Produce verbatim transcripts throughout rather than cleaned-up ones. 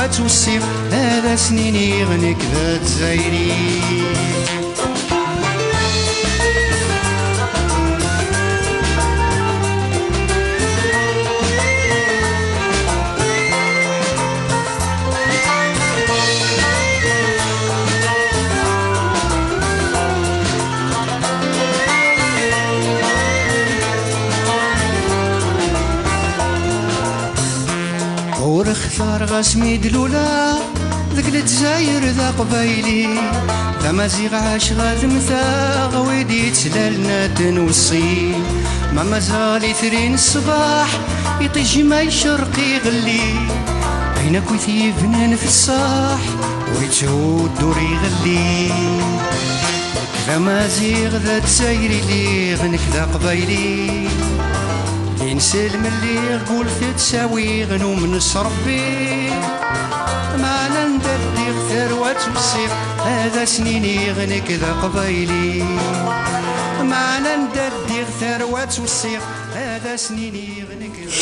Ad tt-ussiɣ, ad as-niniɣ nekk d azzayri. Ur xtareɣ asmi d-luleɣ deg Lezzayer d aqbayli, d amaziɣ ɛaceɣ ad mmteɣ, wid yettlalen ad ten-weṣṣi. Ma mazal itri n ṣṣbeḥ, iṭij ma yecreq iɣelli, ayen akk i t-yebnan f ṣṣeḥ, ur itthudd ur iɣelli. Nekk d amaziɣ d azzayri lliɣ, nekk d aqbayli. Di nselm lliɣ, gul tettawiɣ, numen s Rebbi. Meɛna anda ddiɣ tarwa ttwessiɣ, ad as-niniɣ nekk d aqbayli. Meɛna anda ddiɣ tarwa ttwessiɣ, ad as-niniɣ nekk d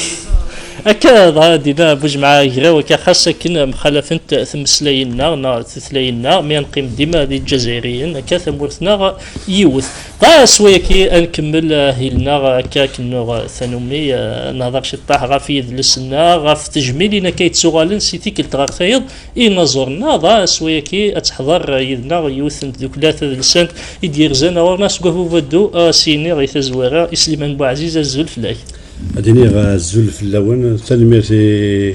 Akka dɣa dina Bujemɛa Agraw, akka xas akken mxalafent tmeslayin-nneɣ neɣ tutlayin-nneɣ, mi ad neqqim dima d Iǧazairiyen, akka tamurt-nneɣ yiwet. Dɣa s wayagi ad nkemmel ahil-nneɣ, akka akken nuɣ tanumi, eh, nehḍer ciṭṭaḥ ɣef yidles-nneɣ, ɣef tejmilin akka yettuɣalen si tikkelt ɣer tayeḍ, i inaẓuren-nneɣ. Dɣa s wayagi ad teḥḍer yid-neɣ yiwet n tdukla tadelsant i d-yerzan ɣur-neɣ seg At Ubuddu, ad s-iniɣ i tazwara i Sliman Buɛziz, azul fell-ak. Ad iniɣ azul fell-awen, tanemmirt i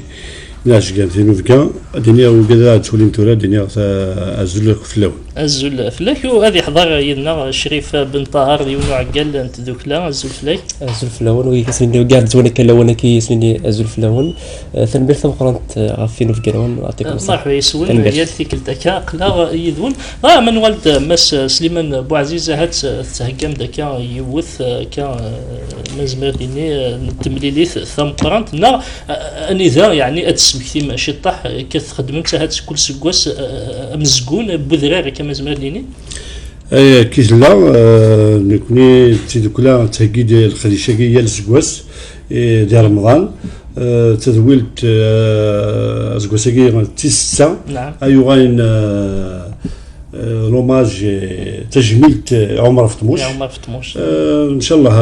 Nɛejgan Tinubga, ad iniɣ wigad ara d-ttwalin tura, ad iniɣ ta-, azul akk fell-awen. Azul fell-ak, u ad iḥḍer yid-neɣ Crif Ben Ṭaher, d yiwen uɛeggal n tdukla, azul fell-ak. Azul fell-awen, wid i yesnin wigad ttwalin akka lawan-agi, yesnin azul fell-awen. Eh, tanemmirt tameqqrant, eh, ɣef yinubgan-nwen, yeɛṭikum ṣṣeḥḥa. Merḥba yes-wen, tanemmirt. Yal tikkelt akka, aql-aɣ yid-wen. Dɣa ma nwal-d Mass Sliman Buɛziz, ahat, eh, tettheggam-d akka yiwet, eh, akka, eh, ma nezmer ad d-nini, eh, n temlilit tameqqrant, neɣ, eh, anida, yeɛni, ad d-tesmektim ciṭṭaḥ, eh, akka txeddmem-tt ahat kul seggas, eh, eh, amezgun n wedrar, akka ma nezmer ad d-nini? Ay, akka i tella, eh, nekni d tidukla tettheggi-d leqdic-agi yal seggas, eh, di Remḍan. Eh, tadwilt, eh, aseggas-agi d tis setta, Naɛam. Ay uɣayen, eh, eh, l'hommage, eh, tajmilt, eh, Ɛumar Fetmuc. Ɛumar Fetmuc. Eh, ncallah,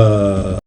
eh,